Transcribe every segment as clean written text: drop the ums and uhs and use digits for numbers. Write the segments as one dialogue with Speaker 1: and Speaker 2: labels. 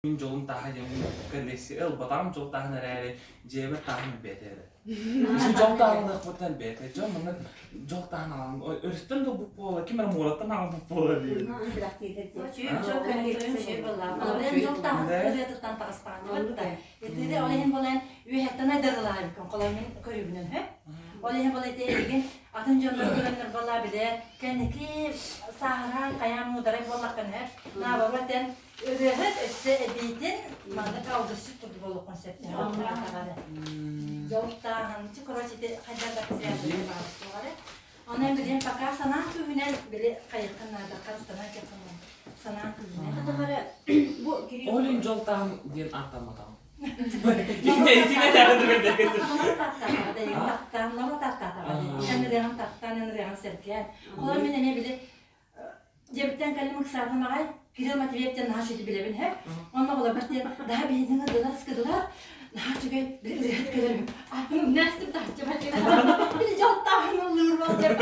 Speaker 1: Мин дьолум тааһа диэн коллекция ылбатаҕым дьол тааһын эрээри дьиэбэр тааһым элбээтэ эрэ. Ити дьол тааһын элбээтэ. Дьон манна дьол тааһын аҕалан өрүстэн да ылбыт буола, ким эрэ муораттан аҕалбыт буола диэн.
Speaker 2: Дьол тааһын ырыатыттан таҕыстаҕын Итири ол иһин болан үөһэттэн айдарылаабыккын холор мин көрүүбүнэн үһү. Ол иһин бол ити эйигин атын дьоннор көрөннөр буолла билэр кэнники сааһыран хайаан муударай буоллаххын үһү. Наоборот эн Ырыаһыт өссө эбиитин маннык алгысчыт курдук буолуоххун сөп. Дьолтааһын, короче, ити хайдах да связано Онон билин пока санаан күүһүнэн били хайыххын наада, харыстанан кэххин санаан күүһүнэн.
Speaker 1: Ол иһин дьолтааһын диэн ааттамматаҕым. Итинэ
Speaker 2: Таттаан, норуот ааттаатаҕа. Эн ырыаҕын таттаан, эн ырыаҕын сэргээн. Холор мин эмиэ били Дьиэбиттэн кэллим ыксаатым аҕай, Кирилл Матвеев диэн наһаа үчүгэй билэбин һэ. Онно оҕолорбор диэн наһаа биһигини ыҥырдылар, ыскыдылар. Наһаа үчүгэй били ырыаһыт кэлэрим. Атын умнаастым таһыччы баччы. Били дьолтааһын ыллыыр буол диэн.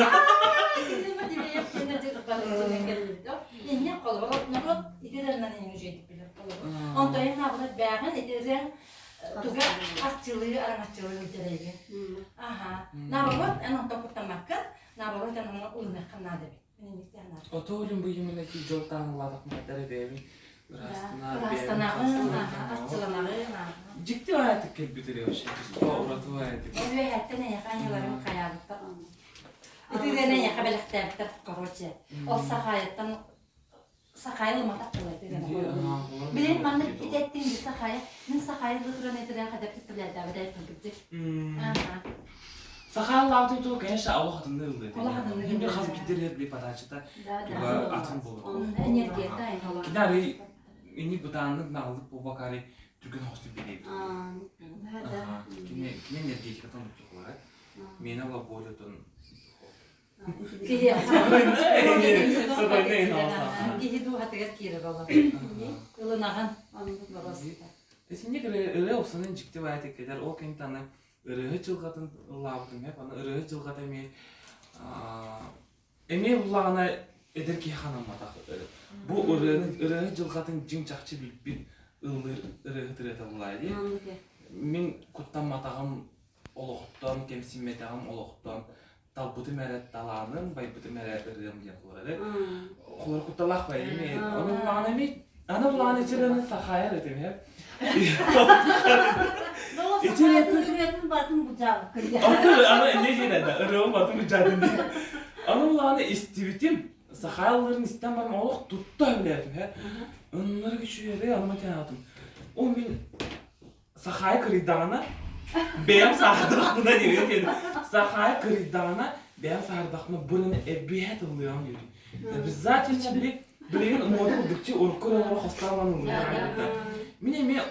Speaker 2: Кирилл Матвеев диэн дьылҕаларын кэллибит. Инньэ холобур норуот ити ырыанан иҥ үчүгэйдик билэр холобур. Онтон наабылар бээҕин ити ырыаҥ туга арчылыы араҥаччылыы сылдьар Аха. Наоборот, эн онтон куттаммаккын, наоборот, эн ону ылыныаххын наада эбит.
Speaker 1: Отоолун бу именно ити дьолтаан ыллаатахпына бэйэбин
Speaker 2: ыраастанаҕын, арчыланаҕын.
Speaker 1: Дьикти баайытык кэлбит ырыа вообще туспа ураты баайытык.
Speaker 2: Үөһэттэн эйиэхэ аньыыларын хайаабыттар. Ити ырыаны эйиэхэ бэлэхтээбиттэр, короче. Ол Сахаайаттан Сахаайа ылымматах тыла ити ырыаны. Билин маннык ити эттиҥ дии Сахаайа. Мин Сахаайа ылыы туран ити ырыаны хайдах представляйдаабыт эбиппин кырдьык. Ага.
Speaker 1: Сахааллаабыт туу, конечно, олох атынны ыллы.
Speaker 2: Олох атынны
Speaker 1: Хим bir хас биирдэр били подачата туга атын болор.
Speaker 2: Энергията
Speaker 1: Кини арый инник бытааннык наҕыллык буолбакаары түргэн оҕустук билиэбит. Кини кини энергетикатын тутулара. Миэнэ ола болетун
Speaker 2: Киһи киһи дууһатыгар киирэр олох. Ылынаҕын.
Speaker 1: Итинник ырыа охсунун дьикти баайытык кэлэр. Ол кэнниттэн аны ырыаһыт дьылҕатын ыллаабытым эп. Аны ырыаһыт дьылҕата эмиэ эмиэ буллаҕына эдэр киһи ханамматах. Бу ырыаны ырыаһыт дьылҕатын дьиҥ чахчы билбит ыллыыр ырыаһыт ырыата буллаа дии. Мин куттамматаҕым олохтон, кэмсиммэтэҕим олохтон талбытым эрэ талааным, байбытым эрэ ырыам диэн холор эрэ. Холор кутталаах бай эми. Аны булаҕына эми аны булаҕына ичирени сахайар этим хеп.
Speaker 3: Ырыатын батын
Speaker 1: Аны не диэн да ырыам батын бужаатын диэн. Аны булаҕына истибитим. Сахаалларын истэн баран олох тутта билээтим хэ. Оннор күчүөрэ аны тяатым. О мин Сахаайа кырыйдаҕына, бэйэм саһардахпына диэбит Сахаайа кырыйдаҕына, бэйэм саһардахпына бу эбиэт ыллыаҕым диэбит. Обязательно били билигин муода курдукчу урукку ырыалары хостоон ылан ыллыаҕым. Мин эмиэ